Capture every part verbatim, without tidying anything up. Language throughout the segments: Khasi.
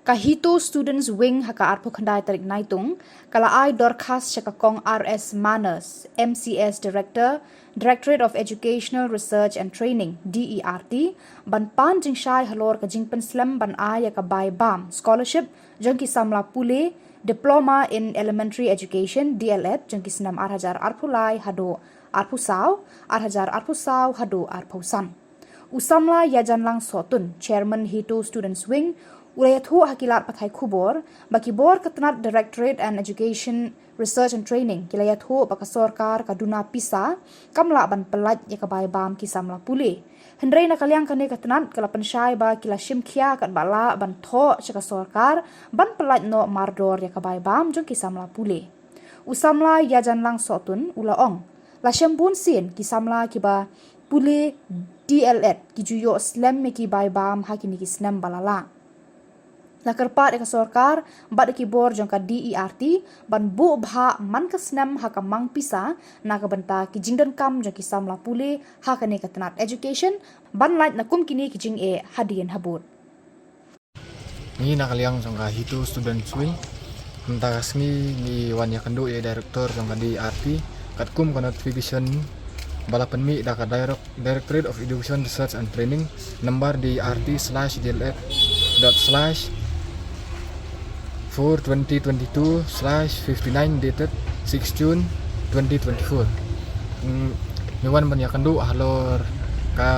Ka HITO Students Wing ha ka arphew khyndai tarik Naitung ka la ai dorkhas sha ka Kong R S Manners, M C S Director, Directorate of Educational Research and Training, D E R T, ban pan jingshai halor ka jingpynslem ban ai ïa ka bai bam scholarship jong ki samla pule Diploma in Elementary Education, D L Ed, jong ki snem ar hajar arphew lai haduh arphew saw, ar hajar arphew saw haduh arphew san. U samla Ïajanlang Sohtun, Chairman HITO Students Wing, u la ïathuh ha ki lad pathai khubor ba ki bor ka tnat Directorate and Education Research and Training ki la ïathuh ba ka sorkar ka duna pisa kam lah ban pyllait ïa ka bai bam ki samla pule. Hynrei na ka liang kane ka tnat ka la pynshai ba ki la shim khia katba lah ban thoh sha ka sorkar ban pyllait noh mardor ïa ka bai bam jong ki samla pule. U samla Ïajanlang Sohtun u la ong, la shem bun sien ki samla kiba pule D L Ed ki ju ïoh slem ïa ki bai bam ha kine ki snem ba la lah. La kyrpad ïa ka sorkar bad ïa ki bor jong ka D E R T ban buh bhah man ka snem ha ka mang pisa na ka bynta ki jingdonkam jong ki samla pule ha kane ka tnat education ban lait na kum kine ki jingeh hadien habud. Ngi na ka liang jong ka HITO Students Wing, mynta ka sngi ngi wan ïakynduh ïa i director jong ka D E R T katkum ka notification ba la pynmih da ka Direct-, Directorate of Education Research and Training, number D E R T slash D L Ed dot slash four twenty twenty-two slash fifty-nine, dated six June twenty twenty-four. Mm, ngi wan ban ïakynduh halor ka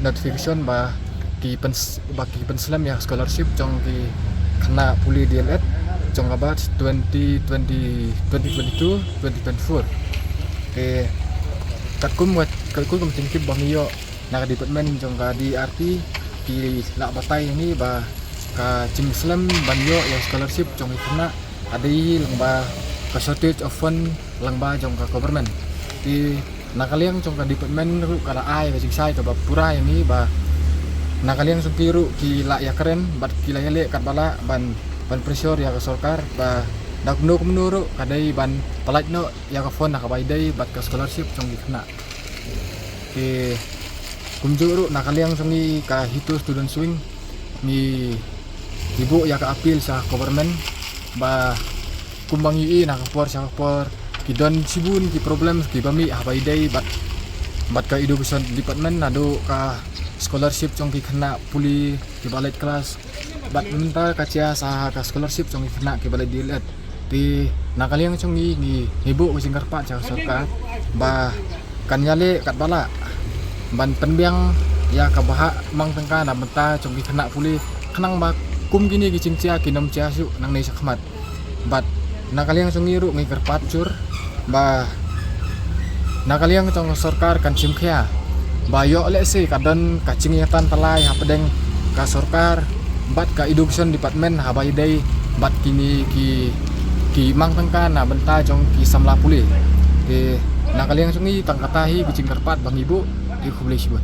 notification ba ki pyns-, ba ki pynslem ïa scholarship jong ki khynnah pule D L Ed jong ka batch twenty twenty, twenty twenty-two, twenty twenty-four. Te katkum wat, katkum ka jingtip ba ngi ïoh na ka department jong ka D E R T ki la batai ïa ngi ba ka jingslem ban ïoh ïa scholarship jong ki khynnah ka dei lyngba ka shortage of fund lyngba jong ka government. Te na ka liang jong ka department ruh ka la ai ka jingshai kaba pura ïa ngi ba na ka liang jong ki ruh ki la ïakren bad ki la ïaleh katba lah ban, ban pressure ïa ka sorkar ba da kumno kumno ruh ka dei ban pyllait noh ïa ka fund ha kaba ïadei bad ka scholarship jong ki khynnah. Te kumjuh ruh na ka liang jong ngi ka HITO Students Wing ngi, ngi buh ïa ka appeal sha government ba kumba ngi ïohi na ka por sha ka por ki don shibun ki problems kiba mih ha kaba ïadei bad, bad ka education department naduh ka scholarship jong ki khynnah pule kiba leit klas bad mynta ka jia sa ka scholarship jong ki khynnah kiba leit D L Ed. Te na ka liang jong ngi, ngi, ngi buh ka jingkyrpad sha ka sorkar ba kan ïaleh katba lah ban pynbiang ïa ka bhah mang tyngka na bynta jong ki khynnah pule khnang ba kum kine ki jingjia kin ym jia shuh nangne shakhmat. Bad na ka liang jong ngi ruh ngi kyrpad jur ba na ka liang jong ka sorkar kan shim khia ba ïoh lehse ka don ka jingïatantalai hapdeng ka sorkar bad ka education department ha kaba ïadei bad kine ki, ki mang tyngka na bynta jong ki samla pule. Te na ka liang jong ngi tang kata hi ka jingkyrpad ba ngi buh. Te khublei shibun.